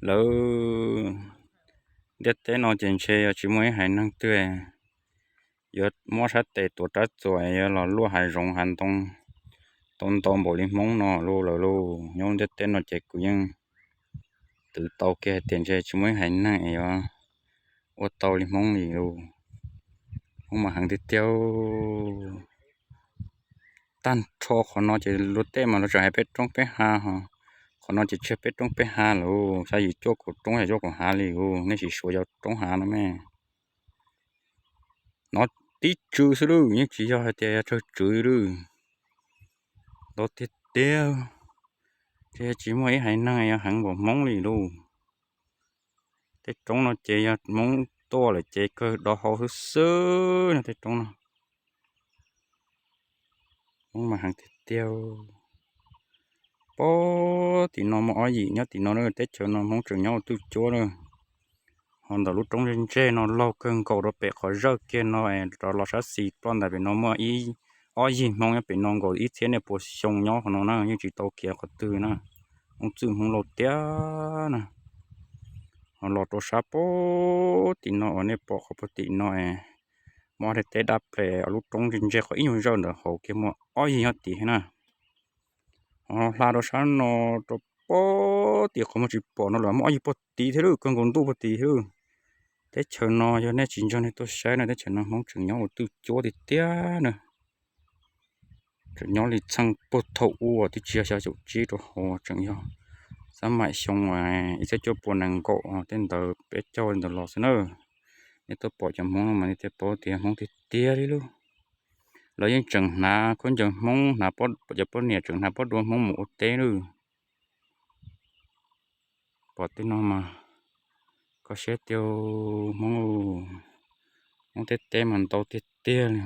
Lawv ntiaj teb no ces ntshe yog tsis muaj ib haiv neeg twg yuav muab sab tes tuav rab txuas yuav los luaj hav zoov hav ntoo, tau ntau npaum li Hmoob no lawm lauj. Nyob ntiaj teb no ces kuv yeej twv tau kiag hais tias ntshe tsis muaj ib haiv neeg yuav ua tau li Hmoob li lauj. Hmoob mas heev tiag tiag. Tag nrho qhov no ces luag tej mas luag tseem hais peb roob peb hav ho, qhov no ces tsis yog peb roob peb hav lawm, xya yim cuaj kaum roob xya cuaj kaum hav li lauj, nej sim suav yog roob hav no me. No tib tswv xwb lauj, yeej tsis yog hais tias yog tsawg tswv lauj. Ntau tiag tiag, ces tsis muaj ib haiv neeg yog heev npaum Hmoob li lauj. Tej roob no ces yog Hmoob tuaj lawm ces kawg dov hau xwb xwb no tej roob no. Hmoob mas heev tiag tiag. Pog tim no muaj ob yim nyob tim no, teb chaws no Hmoob tseem nyob ua twj cuab lawm. Ho ntawm lub roob ntseg ntseg no laug kawg nkaus rau pem qhov zawj kiag no rov los sab xis ploj ntawm pem no muaj ib ob yig Hmoob nyob pem no nkaus ib txhiab niaj pua xyoo nyob qhov no na, yeej tsis tau khiav qhov twg na. Hmoob txwj Hmoob laug tiag na. Ho los rau sab pog tim no uas nej pom qhov pog tim no es muaj ob daim teb dab ples, lub roob ntseg ntseg qhov ib nyuag zawj ntawd hauv kiag muaj ob yig nyob tid thiab na. Ho hla rau sab no rau pog tim qhov muag tsis pom no lawm muaj ob yig pog tid thiab lauj, kawg nkaus ntuj pog tid thiab lauj. Teb chaws no yog nej tsis ntseeg nej tuaj saib na, teb chaws no Hmoob tseem nyob ua twj cuab tiag tiag na. Tseem nyob li txheej puag thaum ub twb tsis yog xya caum tsib rau hauv, tseem yog xab maim xyoo ib txhiab cuaj pua nees nkaum tej ntawd peb caug li ntawd los xwb na. Nej tuaj pom cov Hmoob no mas nej thiaj paub tias Hmoob tiag tiag li lauj. Lawv yeej tseem hnav khaub ncaws Hmoob, hnav cov poj niam tseem hnav pob dua Hmoob mus ua teb lauj. Pom tej no mas kho siab tiag Hmoob, Hmoob tej teb mas ntau tiag tiag li.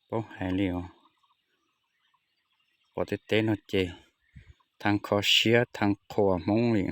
Paub hais li os, pom tej teb no ces thav kho siab thav qhuas Hmoob li.